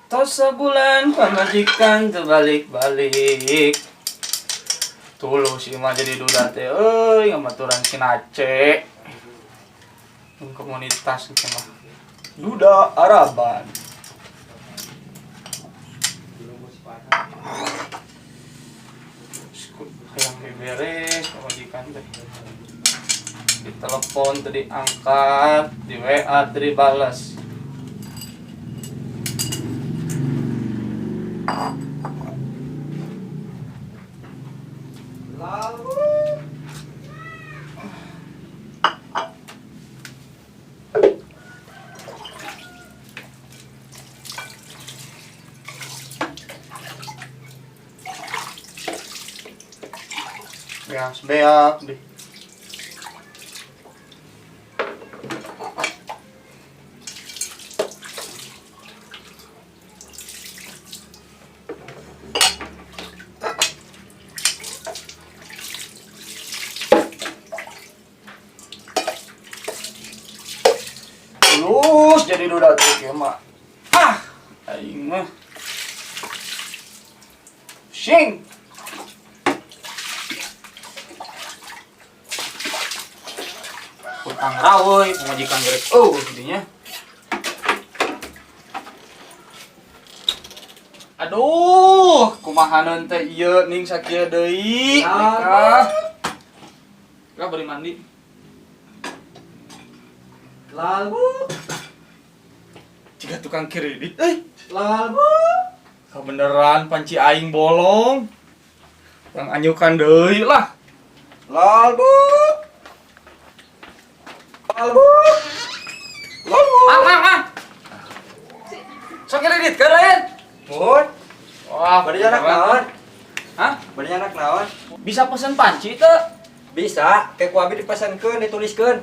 Tos sebulan pamajikan teu balik-balik. Tulus ieu mah jadi duda teh euy, ngamaturan si Nace. Komunitas ieu mah. Duda Araban. Hayang beberes pamajikan teh. Di telepon teu diangkat, di WA teu dibales. Beas beak deh. Terus jadi duda tuh mah. Ah, aing mah. Sing. Utang rawoi, pemajikan gerek. Oh, jadinya. Aduh, kumaha teh ieu ning sakieu deui. Ah. Ka bari mandi. Lalu, Jika tukang kredit euy. Lalu. Kebeneran panci aing bolong. Urang anyukan deui lah. Lalu. Lalu. Lalu. Mang, mang, mang. Sok kredit ke lain. Mun, Wah, bari anak naon? Hah? Bari anak naon? Bisa pesen panci teu? Bisa, kayak ku abi dipesankeun, dituliskeun.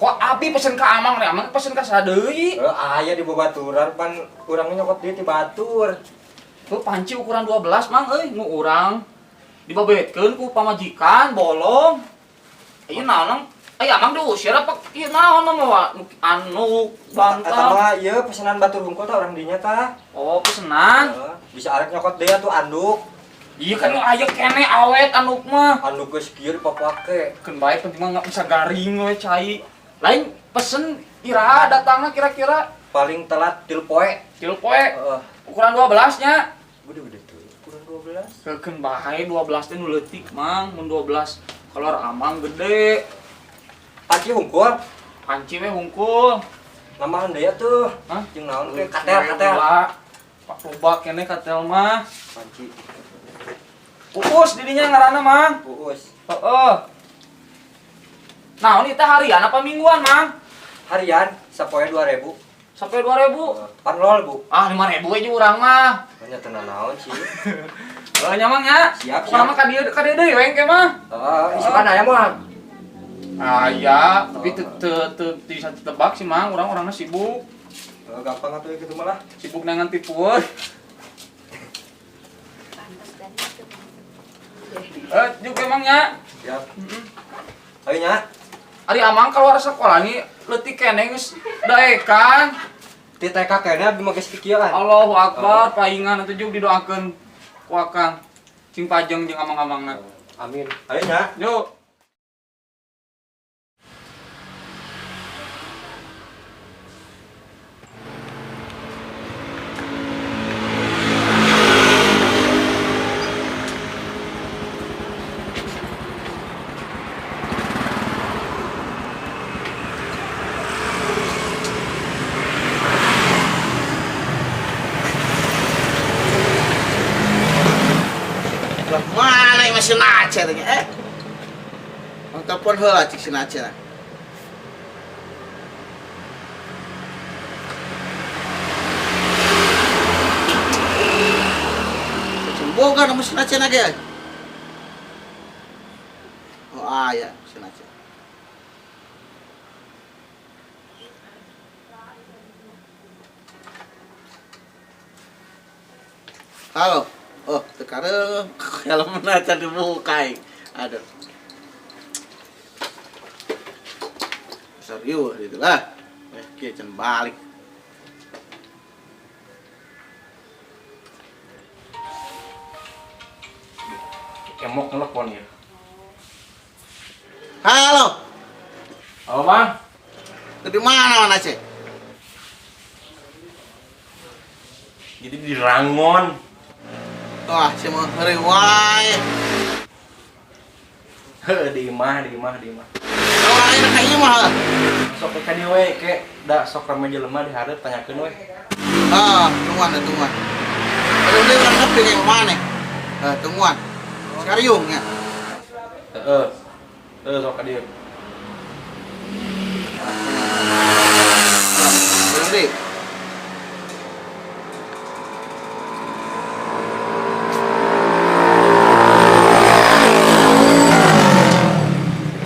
Kok abi pesen ka amang nih, amang pesen ka sadeui. Eh, aya di babaturan pan urang nyokot duit di batur. Tuh panci ukuran 12 mang euy, nu urang dibabetkeun ku pamajikan bolong. Ieu naon? Aya amang diusir apa ieu naon mah anu Eta bantal. mah ieu pesanan batur hungkul tah urang dinya tah. Oh, pesenan. Heeh, bisa arek nyokot deui atuh anduk. Iya kan nu aya kene awet anduk mah. Anduk geus kieu dipapake. Keun bae penting mah nggak bisa garing we cai. Lain pesen iraha datangna kira-kira Paling telat 3 poe. 3 poe. Heeh. Ukuran 12 nya. Gede-gede tuh. Ukuran 12. Keun bae 12 teh nu leutik mang, mun 12 kolor amang gede. Panci hungkul. Panci we hungkul. Nambahan deui atuh. Hah? Jeung naon ke katel katel. Pak loba kene katel mah. Panci. Uus didinya ngaranna mang. Uus. Heeh. Nah, ini teh harian apa mingguan, Mang? Harian sapoe 2000. Sampai 2000. Panlol, Bu. Ah, 5000 aja urang mah. Nya teu naon sih. Heuh nya Mang nya. Siap, Pokona siap. mah ka dieu deui we engke mah. Heeh, isukan aya moal. Aya, tapi teu teu teu bisa ditebak sih, Mang. Urang-urangna sibuk. Heeh, gampang atuh kitu mah lah. Sibuk nangan tipu euy. Eh, juga emang nya. Siap. Ayo nya. Ari amang keluar sekolah nih leutik keneh geus daekan. Ti TK kene abdi mah geus kikieuan. Allahu Akbar, paingan atuh juk didoakeun ku akang. Cing pajeng jeung amang-amangna. Amin. Ayo nya. Yuk. Lah mana yang masih Nace tanya eh? Ang telepon heula cik si Nace. Boga nama si Nace ge. Oh aya si Nace. Halo. Oh, sekarang helm aja dibuka. Aduh. Serius gitu lah. Kieu can balik. Emok nelpon ya. Halo. Halo, Bang. Di mana mana Aceh? Jadi di Rangon. Wah, si mau heureuy wae. Heuh, di imah, di imah, di imah. Urang ini ka imah. Sok ke kadieu we, ke da sok rame jelema di hareup tanyakeun we. Ah, tungguan, tungguan. Aduh, dia kan nepi kayak mana? Eh, tungguan. Sekariung ya. Heeh. Heeh, sok ka dieu. Berhenti.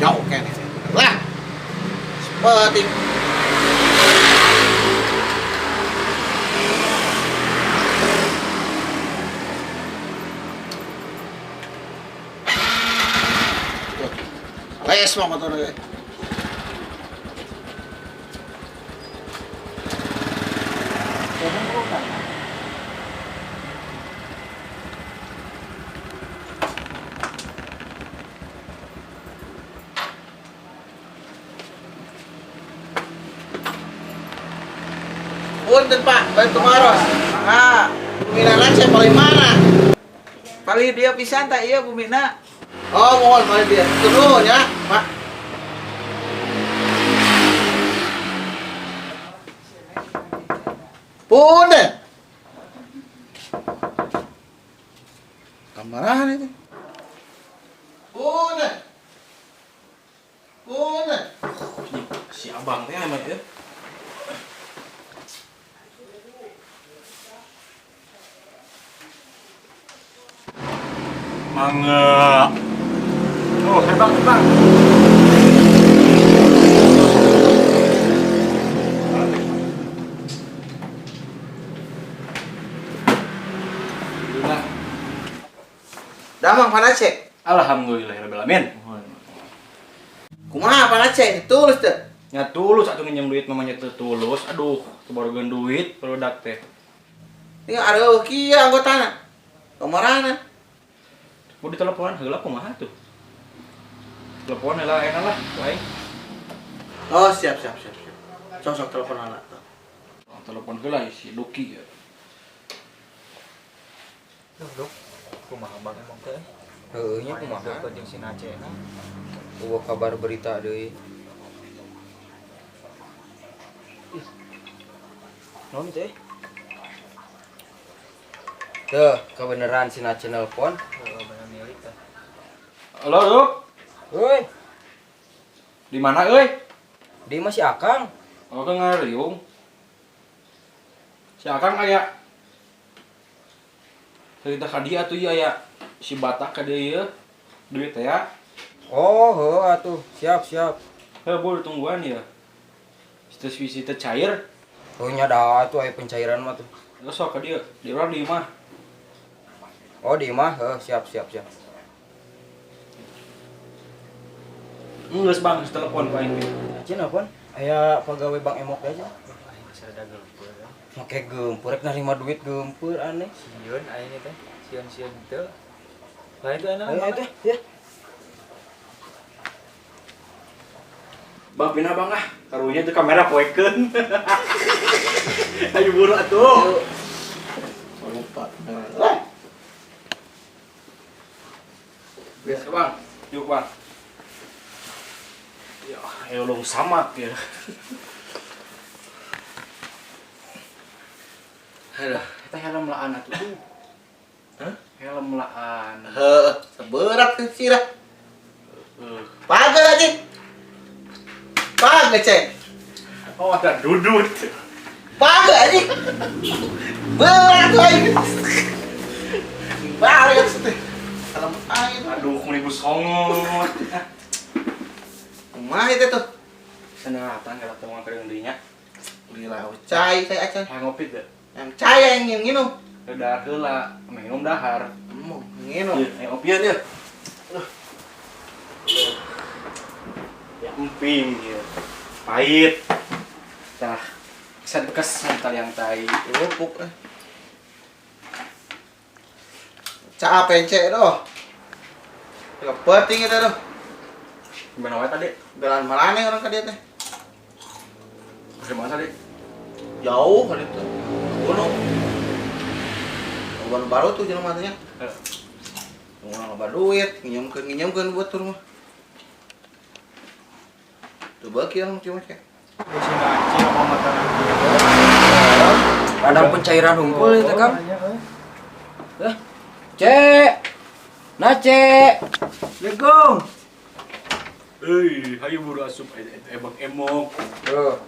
Jauh kene. Lah. Seperti Les mah motor ge. Punten Pak, balik tumaros. Ah, Bumina Aceh paling mana? Paling dia pisan tak iya Bumina. Oh, mohon paling dia. Turun ya, Pak. Punten. Kamarahan itu. Punten. Punten. Si abang teh emang ya. Mangga. Oh, hebat bang. Alhamdulillah. Damang Pan Aceh. Alhamdulillahirabbil alamin. Kumaha Pan Aceh? Tulus teh. Nya tulus atuh nginjem duit mamanya teu tulus. Aduh, teu duit produk teh. Ini ada kieu anggotana. Kamarana. Mau diteleponan heula kumaha tuh? Telepon heula enak lah, lain. Oh, siap siap siap siap. Sosok telepon anak tuh. Oh, telepon heula si Duki ya. Duh, Duk. Kumaha Bang emang teh? Heueuh nya kumaha? Deket jeung si Nace na. Eueuh kabar berita deui. Ih. Naon teh? Tuh, kebenaran si Nace nelpon. Heeh, bener milik teh. Halo, Duk. Euy, Di mana euy? di mah si Akang. Oh, ke ngariung. Si Akang aya cerita ka dia atuh ieu aya si Batak ka dieu ieu. Duit teh ya. Oh, heuh atuh. Siap, siap. Heuh, bol tungguan ya. Situ visi teh cair. Oh nya dah atuh aya pencairan mah tuh. Terus sok ka dieu. Di urang di imah. Oh, di imah. Heuh, siap, siap, siap. Geus Bang, geus telepon ku aing. Cin apaan? Aya pegawai Bank Emok aja. Aing geus rada geumpeur. Make geumpeur rek narima duit geumpeur aneh. Sieun aing teh, sieun-sieun teu. Lah itu enak. Ayo teh, ya. Bang pindah Bang ah, karunya tuh kamera poekeun. Ayo buru atuh. Lupa. Lah. Biasa Bang, yuk Bang. Ya, ayo long samak ya. Aduh, kita helm laan atuh tuh. Hah? Helm laan. Heuh, seberat tuh sirah. Heeh. Paga aja. Paga, Cek. Oh, ada dudut. Paga aja. Berat tuh aing. Balik teh. Helm aing. Aduh, menipu songot. Kumaha itu tuh? Senatan kalau temuan kering deui nya. Gila, cai saya acan. Hayang ngopi teh. Yang cai yang nginum. Dahar heula, minum dahar. Mau nginum. Iya, ayo ngopian ya. Aduh. Ya emping ya. Pahit. Tah, kesan-kesan yang tai. Kerupuk eh. Capek cek doh. Penting itu tuh. Gimana wae tadi? Belan marane orang ka dieu teh. Gimana tadi? Jauh kan itu. Gunung. Baru baru tuh jelema teh nya. Heeh. Urang loba duit, nginjeumkeun nginjeumkeun buat tur mah. Tuh beuki urang cuma cek. Ada pencairan hunkul itu, Kang. Eh, Cek. Nah, Cek. Assalamualaikum. Euy, hayu buru asup emang emok. Tuh.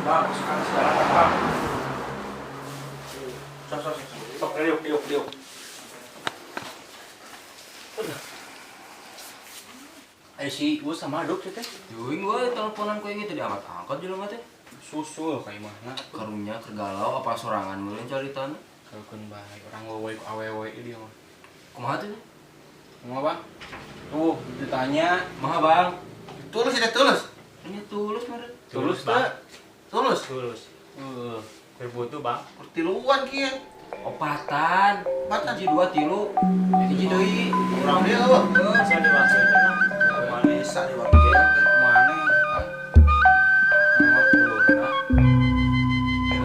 Bang, sekarang sekarang Bang. Sok sok sok diuk diuk diuk. Ayo si Uus sama Aduk sih teh. Juing gua teleponan kowe gitu diangkat-angkat jelema teh. Susul kayak mana? Karunya kergalau apa sorangan meureun caritana. Keun bae orang wewe ku awewe ieu dia mah. Kumaha tuh? Kumaha, Bang? Tuh, ditanya, Kumaha, Bang? Tulus tidak tulus? Ini tulus meureun. Tulus teh? Tulus. Tulus. Heeh. Berbutuh, Bang. Tiluan kieu. Opatan. Opatan. Hiji dua tilu. Hiji deui. Urang dieu eueuh. Bisa diwakilkan lah. Bisa diwakilkan. Mana? Hah? Lima.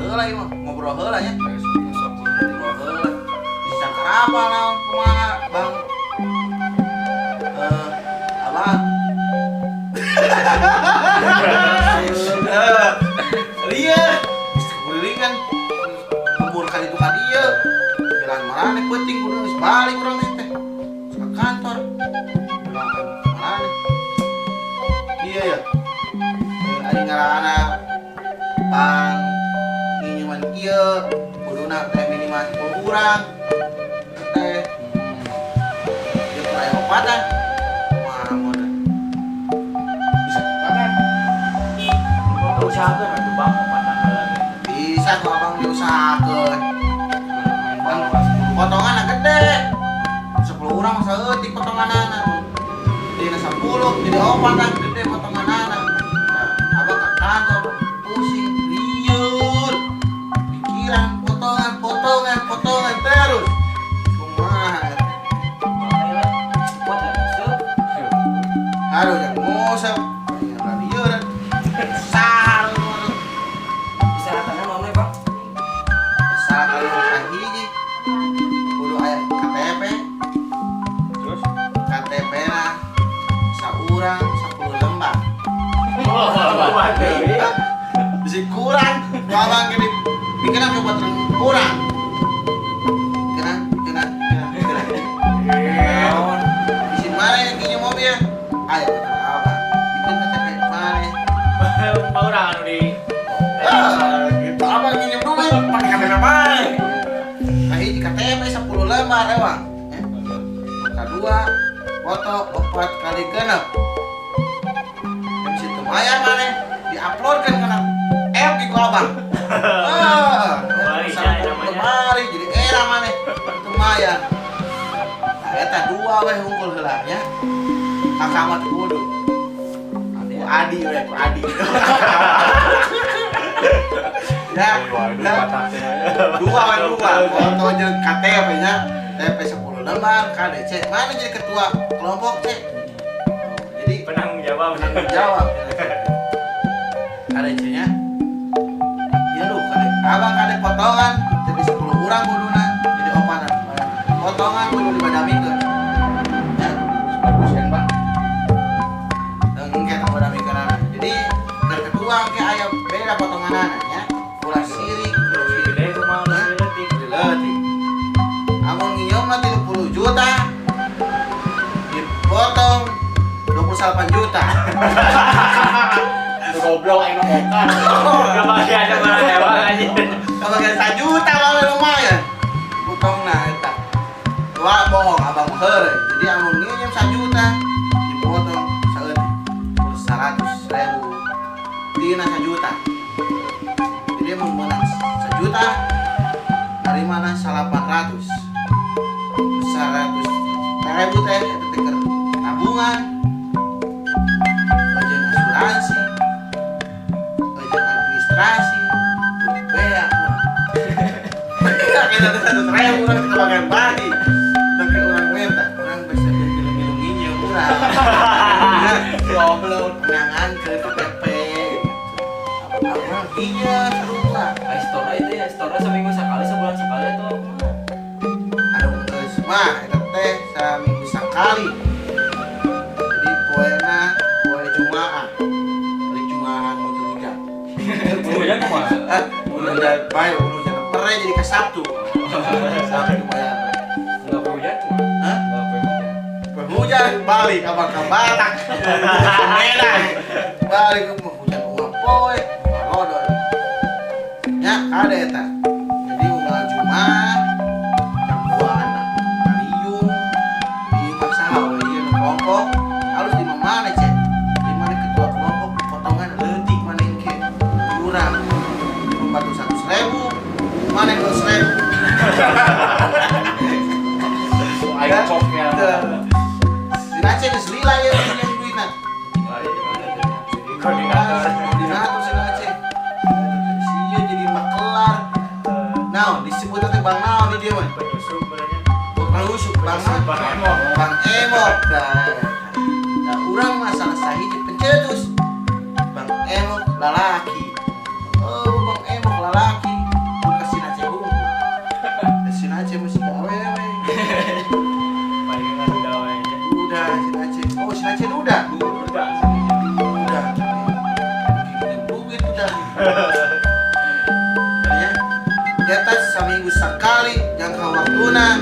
Heula ieu mah ngobrol heula nya. Ngobrol heula. Bisa karapa naon kumaha, Bang? Abang. Iya, bisa kulilingan. Lembur kali itu ka dieu. Belan marane penting kudu geus balik urang teh. Ka kantor. Belan marane. Iya ya. Ari ngaranna Bang nginjeman kieu kuduna teh minimal 10 urang. Teh. Ieu teh aya opatan. Kumaha mun. Bisa opatan. Usahakeun atuh, Bang, opatan lagi. Bisa kok abang diusahakeun. Bang, potongan gede. 10 urang mah saeutik potonganana. Dina 10 jadi opatan gede potonganana. Nah, abang ke kantor pusing lieur. Pikiran potongan potongan potongan terus. Kumaha eta? Kuat ya, Aduh, jangan ngusap. Yang lieur. Sar. Persyaratannya naon we, Bang? Syarat anu hiji kudu aya KTP. Terus? KTP na saurang 10 lembar. Bisa kurang, abang gini pikiran coba kurang. Kena, kena, kena, kena. Di mana yang punya mobil? Ayo, abang. Bikin KTP mana? Orang anu di Gitu abang nginjem duit pakai KTP mana? Nah, ini KTP 10 lembar ewang. Kedua, foto 4 kali genep. Di situ lumayan mana? Diuploadkan kana app di ku abang. Lemari jadi era mana? Lumayan. Nah, eta dua weh hungkul heula nya. Kakak mah teu kudu. Ku Adi weh, ku Adi. Ya, dua weh dua. Foto jeung KTP nya. TP 10 lembar, KDC. Mana jadi ketua kelompok C? Jadi penanggung jawab. Penanggung jawab. KDC-nya. Ya lu, KD. Abang KD potongan jadi 10 urang kuduna jadi opatan. Potongan kudu dibadamikeun. Ya, 10%, Bang. Engke kabadamikeunana. Jadi ketua engke aya beda potonganana nya. Ulah sirik, ulah sirik. Gede kumaha ulah leutik. Leutik. Amun nginjeumna 30 juta dipotong 28 juta. Goblok aing ngomokan. Kebagian mana hewan aja. Kebagian 1 juta mah lumayan. Potongna eta. Wah bohong abang heureuy. Jadi amun nginjem 1 juta dipotong saeutik 100 ribu dina 1 juta. Jadi mun meunang 1 juta narimana 800. 100 ribu teh eta teh keur tabungan, jeung asuransi, jeung administrasi, beak mah. Kita teh 100 ribu urang kebagian bagi. Abang iya sarua. Ai setorna itu ya, setorna seminggu sekali, sebulan sekali atau kumaha? Anu geus mah eta teh saminggu sakali. Jadi poena poe Jumaah. Balik Jumaah mun teu hujan. Hujan kumaha? Ah, mun hujan bae, mun hujan pere jadi ke Sabtu. Sabtu bayar. Enggak poe hujan kumaha? Hah? Enggak poe hujan. Poe hujan balik abang ka Batak. Medan. Balik ke hujan unggal poe, unggal lodor. Nya ada eta. Jadi unggal Jumat jam 2 anak kaliung di saha we ieu nu kelompok halus di mana cek di mana ketua kelompok potongan leutik mana engke kurang batu 100.000 mana 200.000. Aing coknya. Si Aceh geus lila ya yang duitna. Koordinator. Koordinator si Aceh. Sia jadi makelar. Naon disebut teh Bang naon di dieu mah? Penyusup berarti. Penyusup Bang naon? Bang Emok. Bang Emok. Nah, urang mah salah sahiji pencetus. Bang Emok lalaki. Oh, Bang Emok lalaki. Bukan si Aceh hungkul. Si Aceh masih awewe. Paling nggak udah aja. Udah si Aceh. Oh, si Aceh udah. Udah. Udah. Punya duit udah. Ya. Di atas seminggu sekali jangka waktuna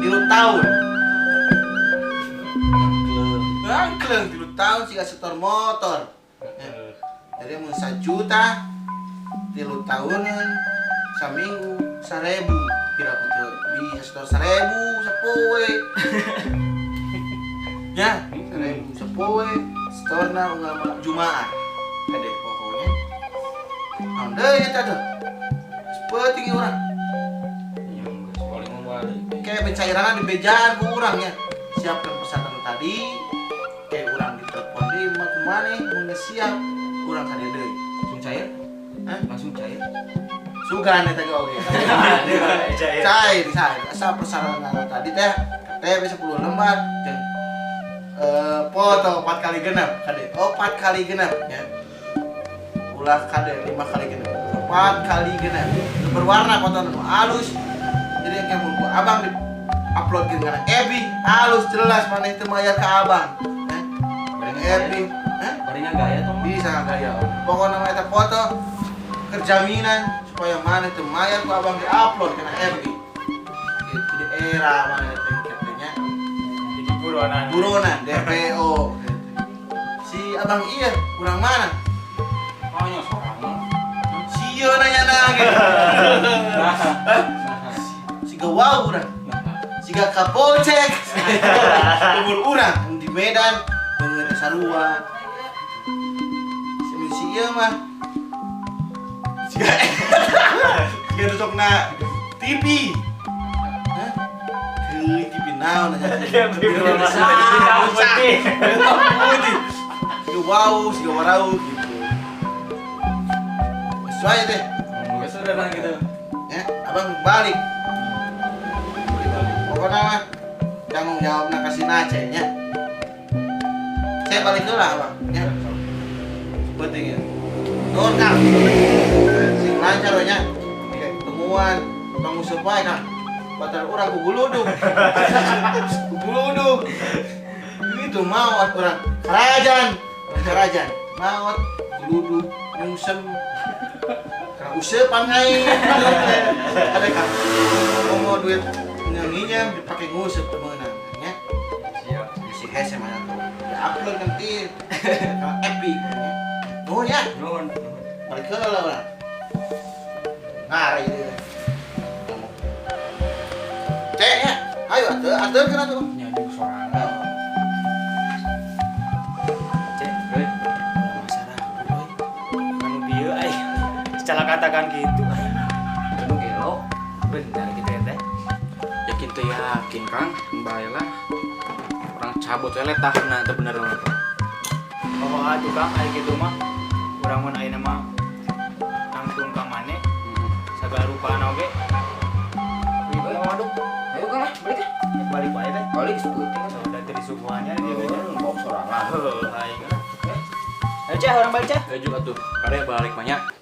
3 tahun. Angkleng 3 tahun sih setor motor. Ya. Jadi mun 1 juta 3 tahunan saminggu 1.000 kira teu bisa setor 1.000 sapoe. Ya, 1.000 sapoe setorna unggal Jumaah. Kade pokoknya. Naon deui eta tuh? Penting urang. Ya geus paling mah balik. Kayak pencairan di bejaan ku urang ya. Siapkan pesanan tadi. Kayak urang ditelepon deui mah kumaha mun geus siap urang ka dieu deui. Langsung cair? Hah? Langsung cair. Sugan eta ge oge. Cair. Cair, cair. Asa persyaratan tadi teh KTP 10 lembar jeung foto 4 kali genap kade. Oh, 4 kali genap ya. Ulah kade 5 kali genap. 4 kali genap. Berwarna foto nu halus. Jadi yang kayak mun abang di upload ke kana Ebi halus jelas maneh teu mayar ka abang. Heh. Ebi, heh? Baringan gaya tuh mah. Bisa gaya. Pokokna mah eta foto kerjaminan supaya maneh teu mayar ku abang di upload kana Ebi. Gitu di era maneh teh katanya. Jadi buronan. Buronan DPO. Gitu. Si abang iya kurang mana? Tanya sorangan. Sieun nanya gitu. Nah, Siga wow urang. Siga kapocek. Umur urang di Medan beungeut sarua. Si si ieu mah. Siga siga nusokna TV. Hah? Teuing TV naon aja. Hitam putih. Putih. Siga wow, siga warau gitu. Sesuai deh. Geus udah lah gitu. Ya, abang balik. Pokoknya mah tanggung jawabna kasih Aceh nya. Saya balik dulu lah abang. Ya. Penting ya. Nuhun Kang. Sing lancar we nya. Oke, temuan tong useup wae Kang. Batar urang ku guludug. Ku guludug. Itu maot urang. Kerajaan, kerajaan. Maot guludug nyungsem. Karena useupan aing. Ada Kang. Mau duit nginjem dipakai nguseup teu meunang nya. Siap. Si hese mana tuh. Di upload nanti kalau epic nya. Nuhun ya. Nuhun. Balik heula urang. Ngari ieu. Cek ya. Ayo atuh, atuh kana tuh. Nya jeung sorangan. Cek. Heuy. Masa ragu euy. Anu bieu aing. Secara katakan gitu aing. Anu gelo. Benar gitu ya teh. Yakin teu yakin Kang, bae lah. Urang cabut we letahna teu bener mah. Oh, atuh Kang aya kitu mah. Urang mun ayeuna mah langsung ka mane sagala rupana oge. Waduh. Ayo Kang lah, balik ah. Balik wae teh. Balik sepeuting kan. Udah teu disuguhannya dia ge. Bok sorangan. Heuh, aing. Ayo, Cah, urang balik, Cah. Ayo juga tuh. Kare balik banyak.